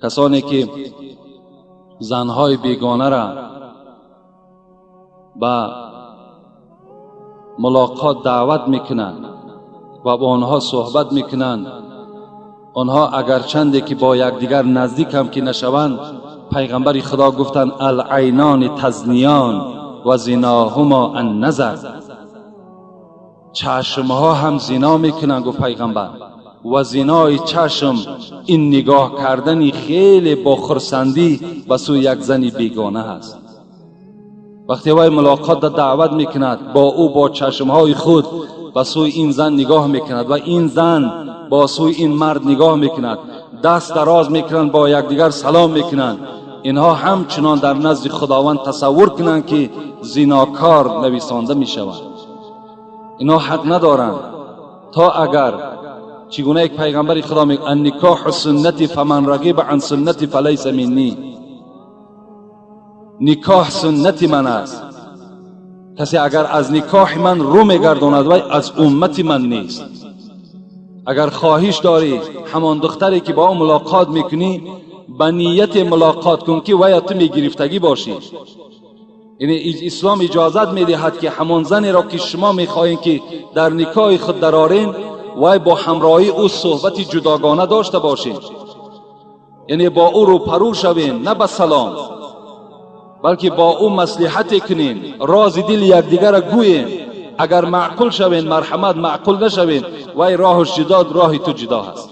Касоне ки занҳои бегонаро ба мулоқот даъват мекунанд ва бо онҳо суҳбат мекунанд, онҳо агарчанде ки бо якдигар наздик ҳам ки нашаванд, пайғамбари Худо гуфтанд: алайнони тазниён ва зиноҳумо анназар. Чашмҳо ҳам зино мекунанд, гуфт пайғамбар, ва зинои чашм ин нигоҳ кардани хеле бо хурсандӣ ба сӯи як зани бегона ҳаст. Вақте вай мулоқотро даъват мекунад, бо ӯ бо чашмҳои худ ба сӯи ин зан нигоҳ мекунад ва ин зан бо сӯи ин мард нигоҳ мекунад, даст дароз мекунанд, бо якдигар салом мекунанд. Инҳо ҳамчунон дар назди Худованд тасаввур кунанд, ки зинокор нависонда мешаванд. Инҳо ҳақ надоранд. То агар чӣ гуна як пайғамбари Худо мегӯяд: анникоҳу суннати фаман рағиба ан суннати фалайса минни. Никоҳ суннати ман аст, касе агар аз никоҳи ман рӯ мегардонад, вай аз уммати ман нест. Агар хоҳиш дорӣ, ҳамон духтаре ки бо ӯ мулоқот мекунӣ, ба нияте мулоқот кун, ки вая ту мегирифтагӣ бошӣ. Яъне ислом иҷозат медиҳад, ки ҳамон занеро ки шумо мехоҳед, ки дар никоҳи худ дарорен, вай бо ҳамроҳии ӯ суҳбати ҷудогона дошта бошед, яъне бо ӯ рӯпарӯ шавем, на ба салом, балки бо ӯ маслиҳате кунем, рози дили якдигарро гӯем. Агар маъқул шавем, марҳамат, маъқул нашавем, вай роҳаш ҷудо, роҳи ту ҷудо ҳаст.